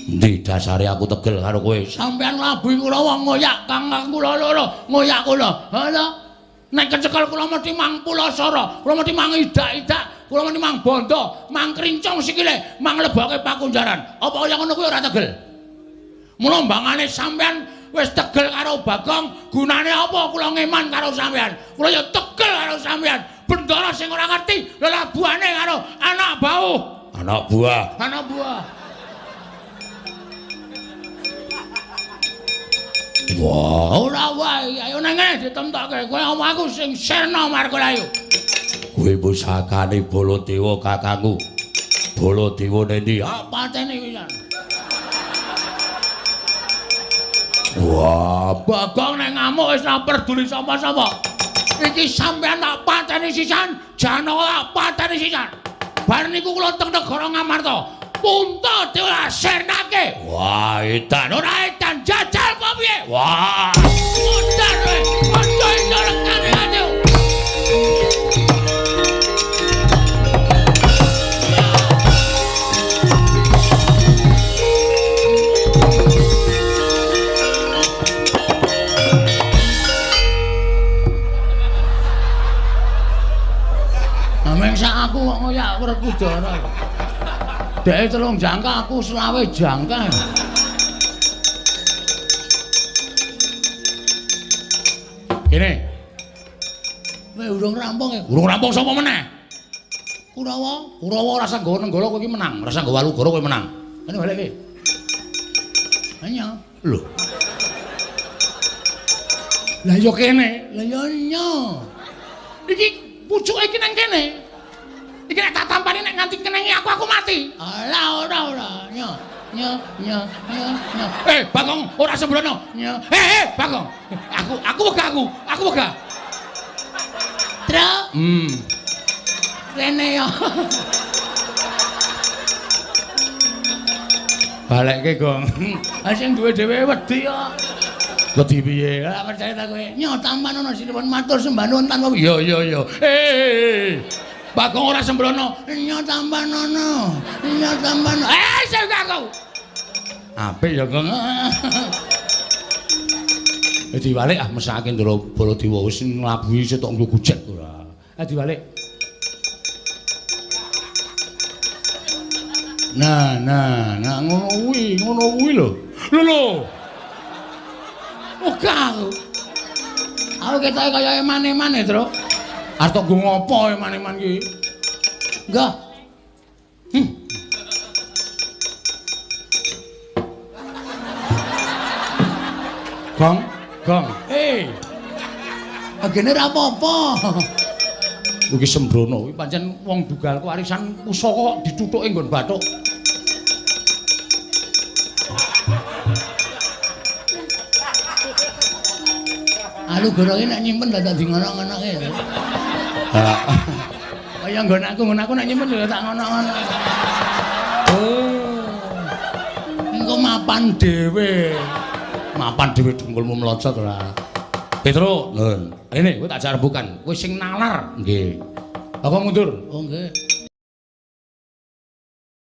Endi dasare aku tegel karo kowe? Sampean nglabuhi kula wong ngoyak kang kula loro, ngoyak kula. Ha ta? Nek kecekel kula mesti mang pulasara, kula mesti mang idak-idak, kula mesti mang bondo, mang krincong sikile, mang leboke pakunjaran. Apa kaya ngono kuwi ora tegel? Mula mbangane sampean wis tegel karo Bagong, gunane apa kula ngeman karo sampean? Kula ya tegel karo sampean. Bendara sing ora ngerti lelabuhane karo anak bauh. Anak buah. Anak buah. Wah, ora wae, ayo nang ngene ditemtokke. Kowe omong aku sing sirna Markalayu. Kowe pusakane Baladewa kakangku. Baladewa nendi? Ah, pateni pisan. Wah, Bagong nek ngamuk wis ora peduli sapa-sapa. Iki sampean tak pateni sisan, Janaka tak pateni sisan. Bar niku kula teng negara Ngamarta. Puntadewa sirnake. Wah, edan. Ora edan, jajal apa piye? Wah, modar kowe. Aja iso rekane ayo. Ameng sak aku kok ngoyak Werkudara. Dhek 3 jangka aku 25 jangka. Kene. Kowe urung rampung ya? Urung rampung sapa meneh? Kurawa, Kurawa ora usah nggawa Nenggala kowe iki menang, ora usah nggawa Alugoro kowe menang. Kene balik iki. Nya. Lho. Lah ya kene. Lah ya nya. Iki pucuke iki nang kene. Iki nek tak tampani nek nganti kenengi aku mati. Alah ora ora. Nya nya nya nya nya. Eh Bagong ora sembrono. Nya. Eh Bagong. Aku wegah aku. Aku wegah. Truk. Rene yo. Balekke, Gong. Ha sing duwe dhewe wedi kok. Wedi piye? Ora percaya ta kowe. Nyo tampan ana sinuwun matur sembah nuwun tanpa. Iya iya iya. Eh. Bagong ora sembrono. Nyo tampan ana. Nyo tampan. Eh sing aku. Apik ya, Gong. Diwalik ah mesake Ndara Baladewa wis nglabuhi setok nggo gujek ora. Ah diwalik. Nah, nah, nah ngono kuwi lho. Lho lho. Ogah aku. Aku ketoke kaya eman-eman e, Truk. Arep tok nggo ngopo eman-eman ki? Enggak. Gong, gong. Eh. Agene ora apa-apa. Iki sembrono kuwi pancen wong dugal warisan pusaka kok dithuthuke nggon bathuk. Alugoro iki nek nyimpen dadak di ngono-ngonoke. Heeh. Kaya nggon aku nek nyimpen ya tak ngono-ngono. Oh. Engko mapan dhewe. Mapan dhewe dengkulmu mlocot ora. Petro, nun. Rene kowe tak jak rembukan. Kowe sing nalar. Nggih. Aku mundur. Oh nggih.